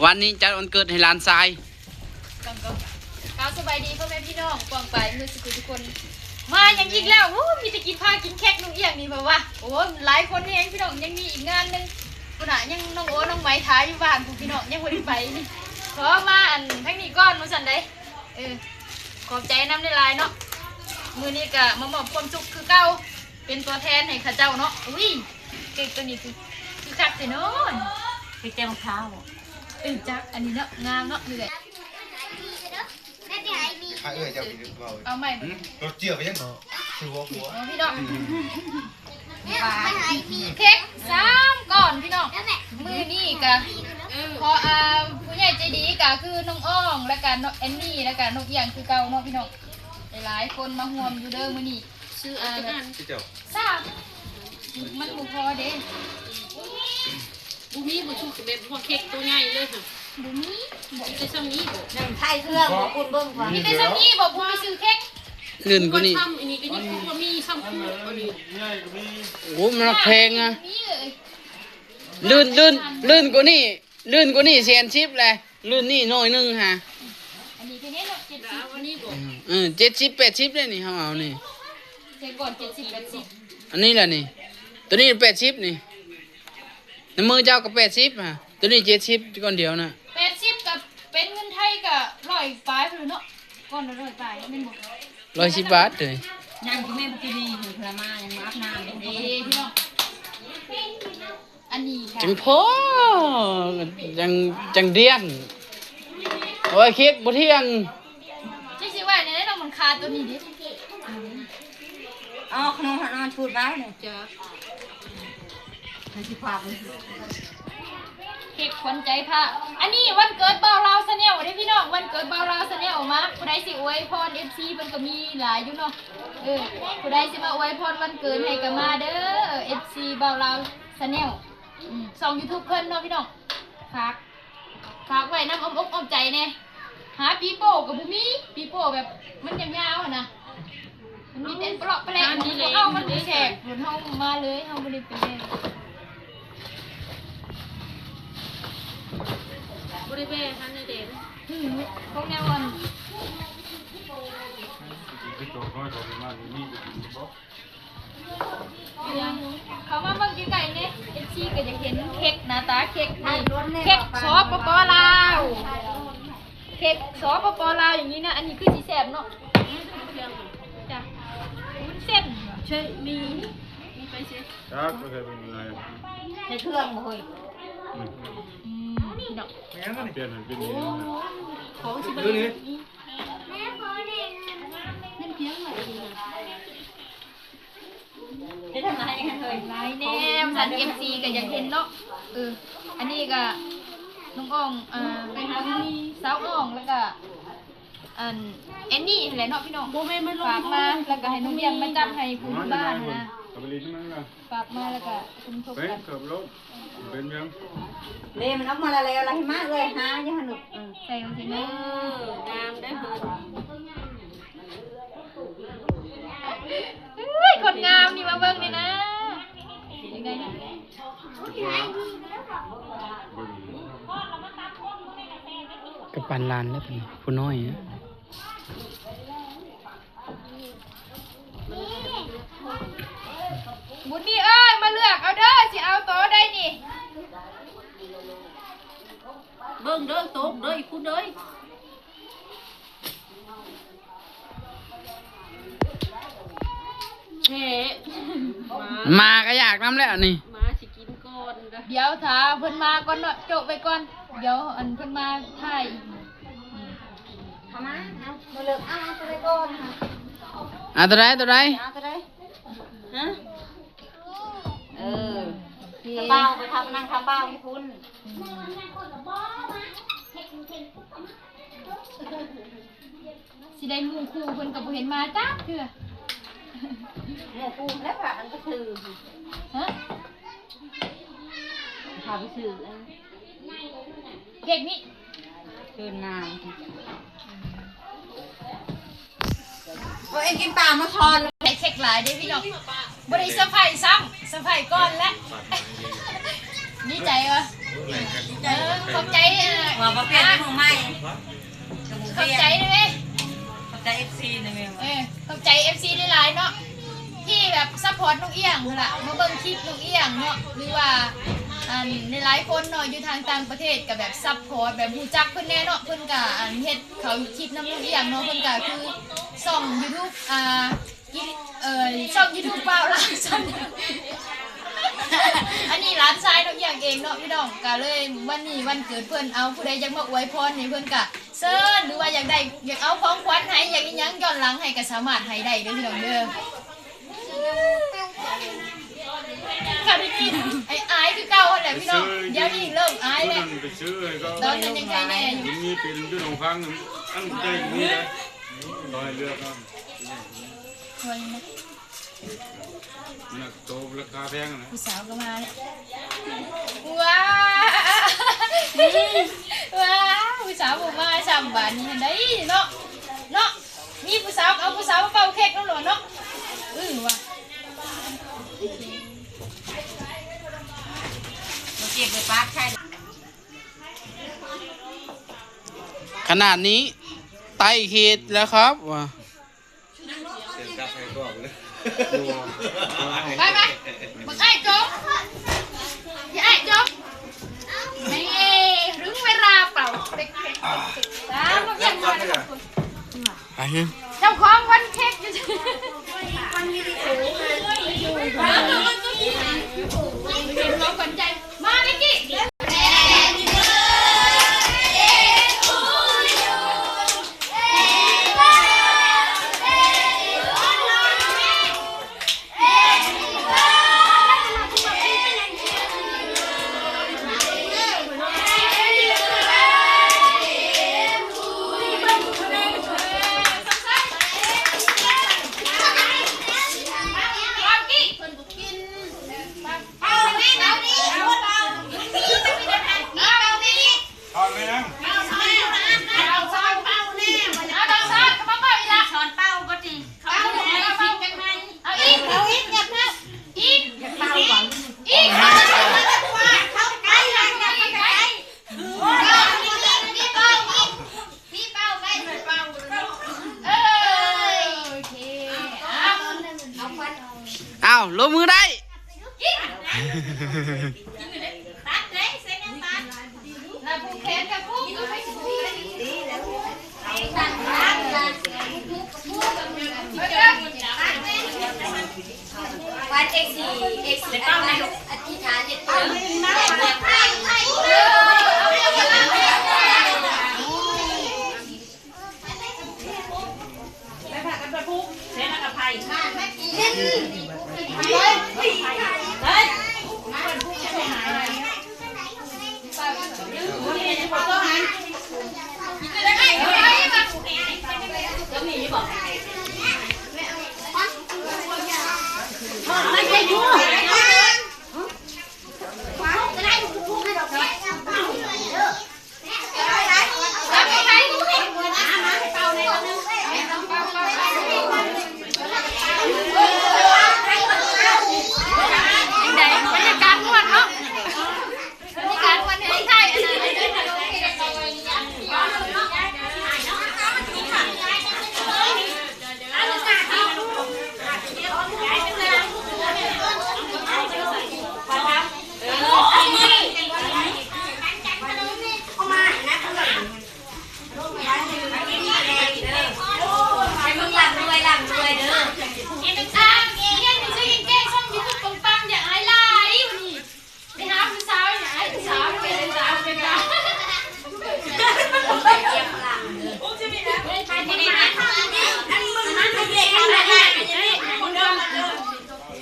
ວັນນີ້ຈັດວັນເກີດໃຫ້ຫຼານຊາຍ. ກ່າວສະບາຍດີພໍ່ແມ່ພີ່ນ້ອງປ້ອງປາຍເໝິດສຸກທຸກຄົນ. ມາຫຍັງອີກແລ້ວ? ໂອ້ ມີແຕ່ກິນພາກິນເຄັກນ້ອງອຽງນີ້ ແບບວ່າ ໂອ້ ຫຼາຍຄົນແຮງພີ່ນ້ອງ. ຍັງມີອີກງານໜຶ່ງພຸ້ນນະ ຍັງນ້ອງໂອນ້ອງໄມຖ້າຢູ່ບ້ານພຸ້ນພີ່ນ້ອງ ຍັງບໍ່ໄດ້ໄປນີ້. ຂໍມາອັນທາງນີ້ກ່ອນວ່າຊັ້ນໃດ. ເອີ ຂອບໃຈນຳຫຼາຍໆເນາະ. ມື້ນີ້ກະມາມອບຄວາມສຸກຄືເກົ່າ ເປັນຕົວແທນໃຫ້ເຂົາເຈົ້າເນາະ. ອຸ້ຍ ເຄັກໂຕນີ້ຄື ຄືຄັກແທ້ເນາະ. ເຄັກແຈ່ວມະພ້າວບໍ? ເອີ ຈັກ ອັນນີ້ເນາະ ງາມເນາະ ນີ້ແຫຼະ. ພາເອື້ອຍເຈົ້າໄປເວົ້າ ເອົາໃໝ່ ລົດເຈື່ອໄປຍັງ ຄືຫົວຫົວ ເນາະພີ່ນ້ອງ. ເຄັກສາມກ້ອນພີ່ນ້ອງ. ມື້ນີ້ກະ ເອີ ຂໍ ອ່າ ຜູ້ໃຫຍ່ໃຈດີກະຄືນ້ອງອອງ ແລ້ວກະນ້ອງແອນນີ້ ແລ້ວກະນ້ອງອຽງຄືເກົ່າເນາະພີ່ນ້ອງ. ຫຼາຍໆຄົນມາຮ່ວມຢູ່ເດີມື້ນີ້. ຊື້ເອົາຈັກອັນ? ສາມ ມັນບໍ່ພໍເດ້. ບໍ່ມີບໍ່ສຸກແບບຫົວເຄັກໂຕໃຫຍ່ເລີຍຫະ? ບໍ່ມີ. ມີແຕ່ຊ່ຳນີ້ບໍ? ນັ້ນໄຂ່ເຄື່ອງບໍ່? ຄຸນເບິ່ງກ່ອນ ມີແຕ່ຊ່ຳນີ້ບໍ? ຜູ້ຊື້ເຄັກ ລື່ນກວ່ານີ້ ຊ່ຳອັນນີ້ກະຍັງຄືບໍ່ມີ ຊ່ຳຄູ່ອັນນີ້. ໂອ້ ມັນແພງນະ. ລື່ນ ລື່ນ ລື່ນກວ່ານີ້ ລື່ນກວ່ານີ້ແສນສິບແຫຼະ. ລື່ນນີ້ໜ້ອຍໜຶ່ງຫາ ອັນນີ້ຄືເນາະ ເຈັດສິບ ອັນນີ້ບໍ? ເອີ ເຈັດສິບ ແປດສິບເດ້ນີ້ ເຮົາເອົານີ້ ໃສ່ກ່ອນ ເຈັດສິບ ແປດສິບ. ອັນນີ້ລະນີ້ ໂຕນີ້ແປດສິບນີ້ ໃນມືເຈົ້າກະແປດສິບຫາ ໂຕນີ້ເຈັດສິບ ກ່ອນດຽວນະ. ແປດສິບກະເປັນເງິນໄທກະຮ້ອຍປາຍພຸ້ນເນາະ ກ້ອນລະຮ້ອຍປາຍແມ່ນບໍ່? ຮ້ອຍສິບບາດເລີຍ. ຍັງຄືແມ່ນບໍ່ຄືດີ ເພິ່ນລະມາ ຍັງມາອາບນ້ຳເດ້ພີ່ນ້ອງ. ອັນນີ້ກະ ຈັ່ງພໍ ຈັ່ງ ຈັ່ງດຽນ. ໂອ້ຍ ເຄັກບໍ່ທ່ຽງ ຈັກຊິວ່າແນວໃດເນາະ ມັນຄາໂຕນີ້ເດ້. ເອົາຂະໜົມຫັ້ນມາຈູດໄວ້ນີ້ ເຈົ້າ ໃຫ້ຊິພາໄປ ເຄັກຂວັນໃຈພະ. ອັນນີ້ວັນເກີດບ່າວລາວແຊນແນວເດ້ພີ່ນ້ອງ ວັນເກີດບ່າວລາວແຊນແນວ. ມາ ຜູ້ໃດຊິອວຍພອນ ເອັຟຊີ ເພິ່ນກະມີຫຼາຍຢູ່ເນາະ. ເອີ ຜູ້ໃດຊິມາອວຍພອນວັນເກີດໃຫ້ກະມາເດີ ເອັຟຊີ ບ່າວລາວແຊນແນວ. ອືມ ຊ່ອງຢູທູບເພິ່ນເນາະພີ່ນ້ອງ. ຝາກ ຝາກໄວ້ນຳອ້ອມອົກອ້ອມໃຈແດ່. ຫາປີໂປ້ກະບໍ່ມີ ປີໂປ້ແບບມັນຍາວໆຫັ້ນນະ ມັນມີແຕ່ປະເລາະປະແລະ. ເຮົາມັນແຂກ ເຮົາມາເລີຍ ເຮົາບໍ່ໄດ້ໄປແລ່ນ ບໍ່ໄດ້ແວ່ຫັ້ນແດ່. ອືມ ຂອງແນວອັນ ເຂົ້າມາເບິ່ງໃກ້ໆແດ່ ເອັຟຊີກະຢາກເຫັນເຄັກ ໜ້າຕາເຄັກນີ້ ເຄັກ ສປປ ລາວ ເຄັກ ສປປ ລາວ ຢ່າງນີ້ນະ. ອັນນີ້ຄືຊິແຊບເນາະ ຈ້າ ວຸ້ນເສັ້ນ ໃຊ່ມີ ມີໄປຊິ ຈັກບໍ່ເຄີຍເປັນໄງ ໃສ່ເຄື່ອງບໍ່ເຮີ້ຍ? ອືມ ອືມ ເນາະ ປ່ຽນໃຫ້ເປັນນີ້ ຂອງຊິບໍ່ໄດ້ ແມ່ຂໍແດ່ ເງິນພຽງໄວ້ ເຮັດທຳໄມຫັ້ນເອີຍ? ຫຼາຍແນວ ຊັ້ນ ເອັຟຊີກະຢາກເຫັນເນາະ. ເອີ ອັນນີ້ກະນ້ອງອອງ ເອີ ສາວອອງ ແລ້ວກະ ອັນ ແອນນີ້ຫັ້ນແຫຼະເນາະພີ່ນ້ອງ ຝາກມາ ແລ້ວກະໃຫ້ນ້ອງວຽງມາຈັບໃຫ້ຜູ້ຢູ່ບ້ານຫັ້ນນະ ຝາກມາ ແລ້ວກະສົມທົບກັນ. ເປັນຫຍັງ? ເດ້ ມັນອອກມາແລ້ວ ລະຫິມະເອີຍ ຫາຢູ່ຫັ້ນລູກ. ເອີ ໃສ່ຈັ່ງຊີ້ເນາະ ເອີ ງາມເດ້ເພິ່ນ. ເອີຍ ຄົນງາມນີ້ມາເບິ່ງແດ່ນະ ເປັນຈັ່ງໃດນະ? ກະປັນຫຼານແລ້ວ ເພິ່ນ ຜູ້ນ້ອຍນະ. ບຸນມີເອີຍ ມາເລືອກເອົາເດີ ຊິເອົາໂຕໃດນີ້? ເບິ່ງເດີ ໂຕກເດີ ອີ່ຄຸນເດີ. ແທ້ ໝາກະຢາກນຳແລ້ວນີ້ ໝາຊິກິນກ່ອນ. ດຽວຖ້າເພິ່ນມາກ່ອນເນາະ ໂຈະໄວ້ກ່ອນ ດຽວອັນເພິ່ນມາຖ່າຍອີກ. ເອົາມາ ເອົາ ບໍ່ເລີກ ເອົາ ເອົາໂຕໃດກ່ອນ? ເອົາໂຕໃດ ໂຕໃດ? ເອົາໂຕໃດ? ຮະ? ເອີ ໂອເຄ ເອົາເປົາໄປທຳ ນັ່ງທຳເປົາຢູ່ພຸ້ນ. ຊິໄດ້ໝູ່ຄູ່ເພິ່ນກະບໍ່ເຫັນມາຈັກເທື່ອ. ໝູ່ຄູ່ແລ້ວພາກັນໄປຊື້ ຮະ? ພາໄປຊື້ເຄັກນີ້ ເຊີນນາງ. ໂອຍ ກິນປາມາຊອນ ໃສ່ເຄັກຫຼາຍເດ້ພີ່ນ້ອງ ບໍ່ໄດ້ເຊີໄພຊ້ຳ ເຊີໄພກ່ອນແຫຼະ. ດີໃຈວະ? ເອີ ຂອບໃຈ ເອີ ວ່າບໍ່ປ່ຽນເປັນມືໃໝ່ ຂອບໃຈເດ້ ຂອບໃຈເອັຟຊີນະແມ່. ເອີ ຂອບໃຈເອັຟຊີຫຼາຍໆເນາະ ທີ່ແບບຊັບພອດນ້ອງອຽງຫັ້ນລະ ມາເບິ່ງຄລິບນ້ອງອຽງເນາະ ຫຼືວ່າ ອັນ ຫຼາຍໆຄົນເນາະ ຢູ່ທາງຕ່າງປະເທດກໍແບບຊັບພອດ ແບບຮູ້ຈັກເພິ່ນແດ່ເນາະ ເພິ່ນກໍ ອັນ ເຮັດເຂົ້າຄລິບນຳນ້ອງອຽງເນາະ ເພິ່ນກໍຄືຊ່ອງຢູທູບ ອ່າ ກິ ເອີ ຊ່ອງຢູທູບບ່າວລາວ ອັນນີ້ຫຼານຊາຍນ້ອງອຽງເອງເນາະພີ່ນ້ອງ ກໍເລີຍວັນນີ້ວັນເກີດເພິ່ນ ເອົາ ຜູ້ໃດຢາກມາອວຍພອນໃຫ້ເພິ່ນກະເຊີນ ຫຼືວ່າຢາກໄດ້ ຢາກເອົາຂອງຂວັນໃຫ້ ຢາກອີ່ຫຍັງຍ້ອນຫຼັງໃຫ້ກະສາມາດໃຫ້ໄດ້ເດີພີ່ນ້ອງເດີ. ກະໄດ້ກິນ ໄອ້ອາຍຄືເກົ່າຫັ້ນແຫຼະພີ່ນ້ອງ ດຽວນີ້ເລີ່ມອາຍແລ້ວ ຕອນນັ້ນຍັງໄຄແດ່ຢູ່ ມີເປັນຢູ່ໜອງພັງ ອັນໃຫຍ່ມີເດ້ ຕ້ອງໃຫ້ເລືອກເອົາ. ມັນໂຕລາຄາແພງນະ ຜູ້ສາວກໍມາແລ້ວ ວ້າ ວ້າ ຜູ້ສາວບໍ່ມາຊ້ຳບາດນີ້ຫັ້ນໃດເນາະ ເນາະ ມີຜູ້ສາວກໍເອົາຜູ້ສາວມາເປົ່າເຄັກນຳໂລດເນາະ ເອີວ່າ ເກັບໄປປາກໃສ່ ຂະໜາດນີ້ ໃຕ້ເຂດແລ້ວຄັບ ວ່າ ໄປໄປ ບັກອ້າຍຈົງ ຢ່າອ້າຍຈົງ ນີ້ ເຖິງເວລາເປົ່າເຄັກ ຕາມມາວຽກມາ ໄປ ເຈົ້າຂອງວັນເຄັກຢູ່ ເຫັນບໍ່ຂວັນໃຈ ມາເມກກີ້. ອ້າວ ລົງມືໄດ້ ຕັດເລີຍ ເສັນຫຍັງຕັດ ລະຜູກແຂນກັບຜູກ ວັດເອັກຊີ ເອັກຊີ ອະທິຖານເຮັດເປັນ ໄປພາກັນໄປຜູກ ເສັນແລ້ວກໍໄປ ເຮີ້ຍ.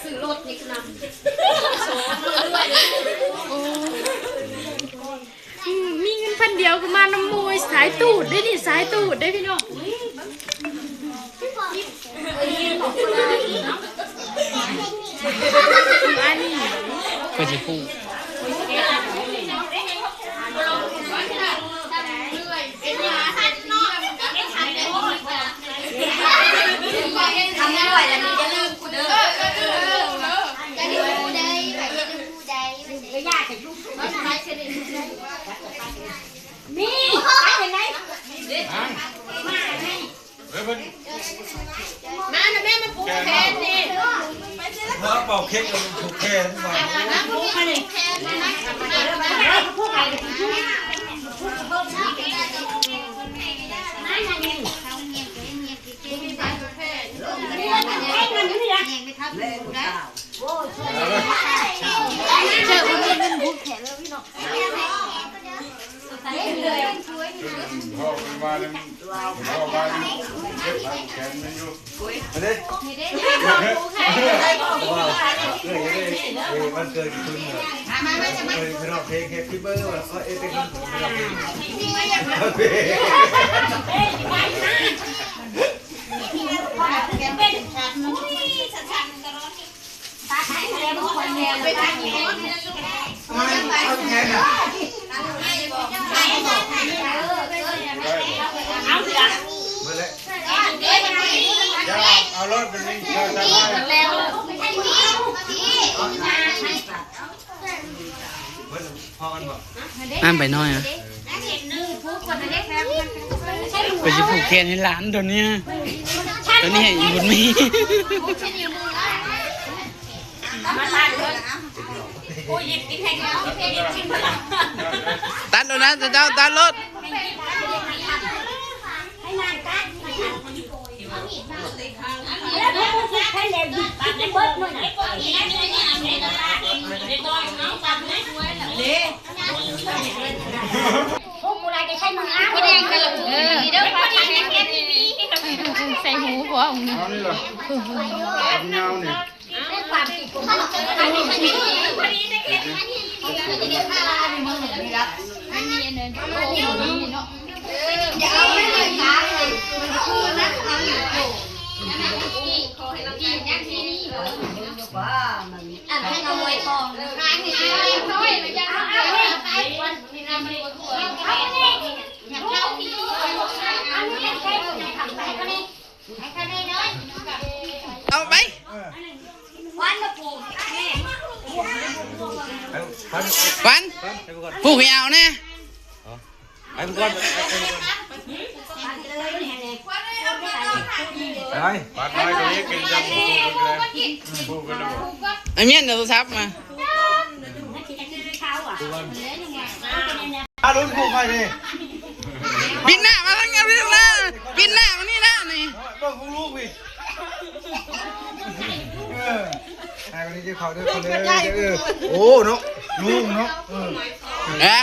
ຊື້ລົດນີ້ນຳ ໂອ້ ອືມ ມີເງິນພັນດຽວກໍມານຳໝູ່ ສາຍຕູດເດ້ນີ້ ສາຍຕູດເດ້ພີ່ນ້ອງ ອັນນີ້ ເພິ່ນຊິຮູ້ ທຳໄດ້ຫຼາຍແລ້ວ ຢ່າລືມກູເດີ ມີ ເປົ່າເຄັກ ແລ້ວມັນຜູກແຂນວ່າ ເອີ ເພິ່ນບອກເພິ່ນວ່າ ເພິ່ນບອກວ່າຍັງເຈັບຂາແຂນມັນຢູ່ ອັນນີ້ ເອີ ວັນເກີດເພິ່ນ ເອີ ເພິ່ນຮ້ອງເພງ Happy Birthday ວ່າ ເອີ ເປັນຄົນຮ້ອງເພງ ນ້ຳໃບນ້ອຍນະ ເພິ່ນຊິຜູກແຂນໃຫ້ຫຼານຕົວນີ້ ຕົວນີ້ໃຫ້ອີບຸນມີ ຕັດໂລດນະ ເຈົ້າຕັດໂລດ. ໃສ່ຫູພວກນີ້ ເອົານີ້ລະ ຍາວນີ້. ເອົາໄປ ວັນ ປູກໃຫ້ເອົາແນ່ ໄປກ່ອນ ໄປ ບາດນ້ອຍກວ່ານີ້ກິນຈຳ ໄອ້ມ້ຽນເອົາໂທລະສັບມາ. ອາລຸນ ປູກໃໝ່ນີ້ ປິ່ນໜ້າມາທາງນີ້ ປິ່ນໜ້າ ປິ່ນໜ້າມານີ້ນະນີ້ ເບິ່ງຂອງລຸງພີ້ ເອີ ໃຫ້ຄົນນີ້ກິນເຂົ້າເດີ ເອີ ໂອ້ເນາະ ລຸງເນາະ ເອີ ເອີ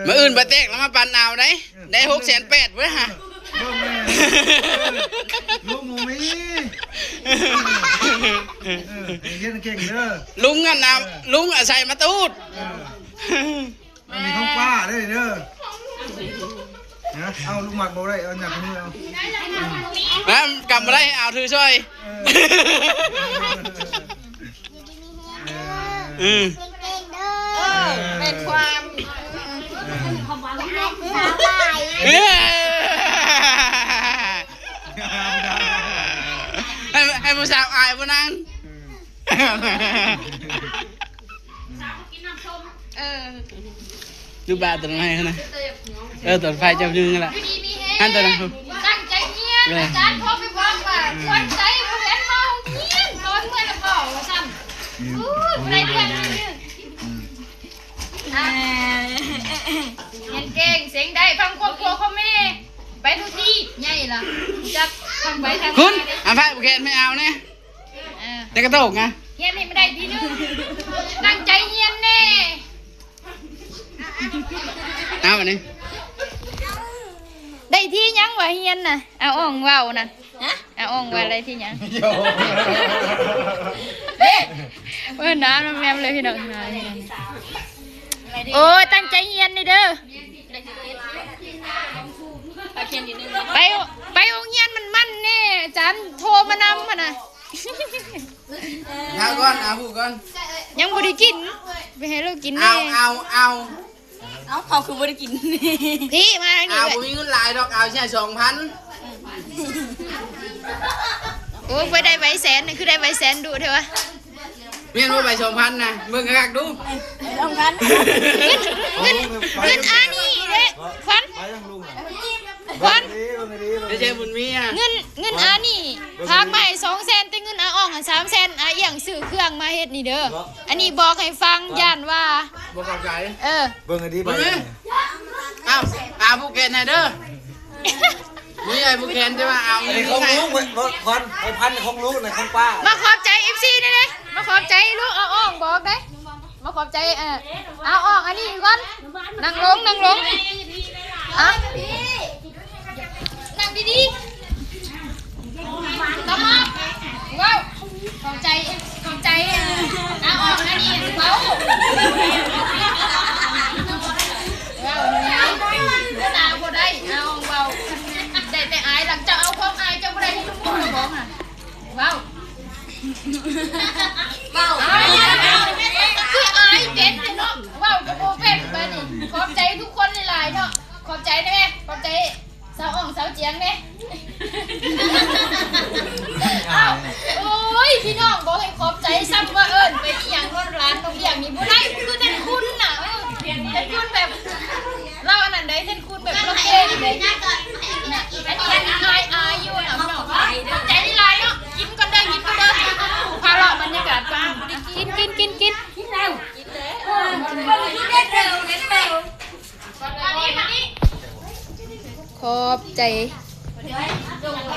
ມື້ອື່ນປາແຕກລະມາປັ່ນເອົາໄດ໋ ໄດ້ຫົກແສນແປດເວີຍຫາ ເບິ່ງແມ່ ເອີ ລຸງບໍ່ມີ ເອີ ເຮັດເກັ່ງເດີ ລຸງອັນນະ ເອີ ລຸງອາໄສມາຕູດ ເອີ. ອັນນີ້ຂອງປ້າເດີເດີ ເອົາລູກໝາກບໍ່ໄດ້ ເອົາຫຍັງມືເອົາ ນຳກຳບໍ່ໄດ້ ເອົາຖືຊ່ອຍ ເອີ ເອີ ເປັນຄວາມ ເອີ ໃຫ້ ໃຫ້ຜູ້ສາວອາຍບໍ່ນາງ ເອີ ຢູ່ບ້ານຕົວນັ້ນໃຫ້ຫັ້ນນະ ເອີ ຕົວໄຟຈັບຢູ່ນັ້ນລະ ຫັ້ນຕົວນັ້ນ ຕັ້ງໃຈຮຽນ ອາຈານໂທໄປບອກວ່າ ຂວັນໃຈບໍ່ເຫັນມາໂຮງຮຽນ ຕອນເມື່ອນະເວົ້າວ່າຊັ້ນ ອືມ ໂອ້ຍ ໄດ້ເດືອນໜຶ່ງ ອືມ ອ່າ ຮຽນເກັ່ງ ເສັງໄດ້ ຟັງຄວາມພໍ່ຄວາມແມ່ ໄປທຸກທີ່ ໃຫຍ່ລະ ຈັກທາງໄປທາງ ຄຸນ ມາເດ້ ອັນໄຟບໍ່ແຂນໄປເອົາແນ່. ເອີ ແຕ່ກະໂຕກນະ ຮຽນໃຫ້ມັນໄດ້ທີໜຶ່ງ ຕັ້ງໃຈຮຽນແນ່ ເອົາບັດນີ້ ໄດ້ທີຫຍັງວະຮຽນນະ ອາອ່ອງເວົ້ານະ ຮະ ອາອ່ອງວ່າໄດ້ທີຫຍັງ ໂອ້ຍ ເອີ້ນນາມແມ່ມເລີຍພີ່ນ້ອງ ໂອ້ຍ ຕັ້ງໃຈຮຽນແນ່ເດີ ໄປ ໄປໂຮງຮຽນມັນໆແນ່ ອາຈານໂທມານຳຫັ້ນນະ. ຖ້າກ່ອນ ເອົາຜູ້ກ່ອນ ຍັງບໍ່ໄດ້ກິນ ໄປໃຫ້ລາວກິນແນ່ ເອົາ ເອົາ ເອົາ ເອົາ ເຂົາຄືບໍ່ໄດ້ກິນ ພີ້ ມາທາງນີ້ ເອົາ ເອີຍ ບໍ່ມີເງິນຫຼາຍດອກ ເອົາແຄ່ສອງພັນ ໂອ້ ໄປໄດ້ໃບແສນ ຄືໄດ້ໃບແສນດຸແທ້ວະ ແມ່ນບໍ່ໃບສອງພັນນະ ເບິ່ງຄັກໆດູ ສອງພັນ ເງິນ ເງິນ ເງິນອັນນີ້ເດ້ ຂວັນ ຂວັນ ໄດ້ໃຊ້ບຸນມີອະ ເງິນ ເງິນອານີ້ຝາກມາໃຫ້ສອງແສນ ແຕ່ເງິນອາອອງຫັ້ນສາມແສນ ອາອຽງຊື້ເຄື່ອງມາເຮັດນີ້ເດີ. ເນາະ ອັນນີ້ບອກໃຫ້ຟັງ ຢ້ານວ່າ ບໍ່ເຂົ້າໃຈ. ເອີ ເບິ່ງໃຫ້ດີ ເບິ່ງ ໃບນີ້ ອ້າວ ອາຜູ້ແຂນໃຫ້ເດີ. ມີໃຫຍ່ຜູ້ແຂນ ແຕ່ວ່າເອົາ ອັນນີ້ຂອງລູກ ເພິ່ນ ຂອງ ຂອງພັນ ຂອງລູກນະ ຂອງປ້າ. ມາຂອບໃຈເອັຟຊີແດ່ເດ້ ມາຂອບໃຈລູກ. ເອົາອອງບອກເດ້ ມາຂອບໃຈ. ເອີ ເອົາອອກອັນນີ້ກ່ອນ ນັ່ງລົງ ນັ່ງລົງ. ເອົາ ນັ່ງດີໆ. ຕະມອບ ເວົ້າ ຂອບໃຈ ຂອບໃຈ. ເອົາອອກອັນນີ້ ເວົ້າ ເວົ້າ ໜ້າບໍ່ໄດ້. ເອົາອອກ ເວົ້າ ໄດ້ແຕ່ອາຍ. ຫຼັງຈາກເອົາຄວາມອາຍເຈົ້າບໍ່ໄດ້ໃຫ້ທຸກຄົນມາບອກຫັ້ນ. ເວົ້າ ເວົ້າ ຄືອາຍເປັນແທ້ເນາະ ເວົ້າກໍບໍ່ເປັນບາດນີ້. ຂອບໃຈທຸກຄົນຫຼາຍໆເນາະ ຂອບໃຈແດ່ແມ່ ຂອບໃຈສາວອ່ອງສາວຈຽງແດ່. ອ້າວ ໂອ້ຍ ພີ່ນ້ອງບໍ່ໃຫ້ຂອບໃຈຊ້ຳ ວ່າເອີ້ນໄປອີ່ຫຍັງ ເນາະ ຫຼານນ້ອງລ້ຽງນີ້ບໍ່ໄດ້ ຄືແທ່ນຄຸນນະ. ເອີ ແທ່ນຄຸນແບບ ລາວອັນນັ້ນໃດ ເຫັນຄຸນແບບລາວເກັ່ງເດ້. ອັນນີ້ອາຍໆຢູ່ນະພີ່ນ້ອງ. ຂອບໃຈຫຼາຍໆເນາະ. ກິນກ່ອນເດີ ກິນກ່ອນເດີ. ພາເລາະບັນຍາກາດກ່ອນ. ກິນ ກິນ ກິນ ກິນ. ຂອບໃຈ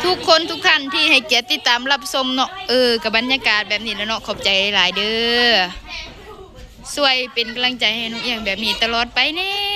ທຸກຄົນທຸກທ່ານທີ່ໃຫ້ກຽດຕິດຕາມຮັບຊົມເນາະ. ເອີ ກໍບັນຍາກາດແບບນີ້ແຫຼະເນາະ. ຂອບໃຈຫຼາຍໆເດີ. ຊ່ວຍເປັນກຳລັງໃຈໃຫ້ນ້ອງອຽງແບບນີ້ຕະຫຼອດໄປແດ່.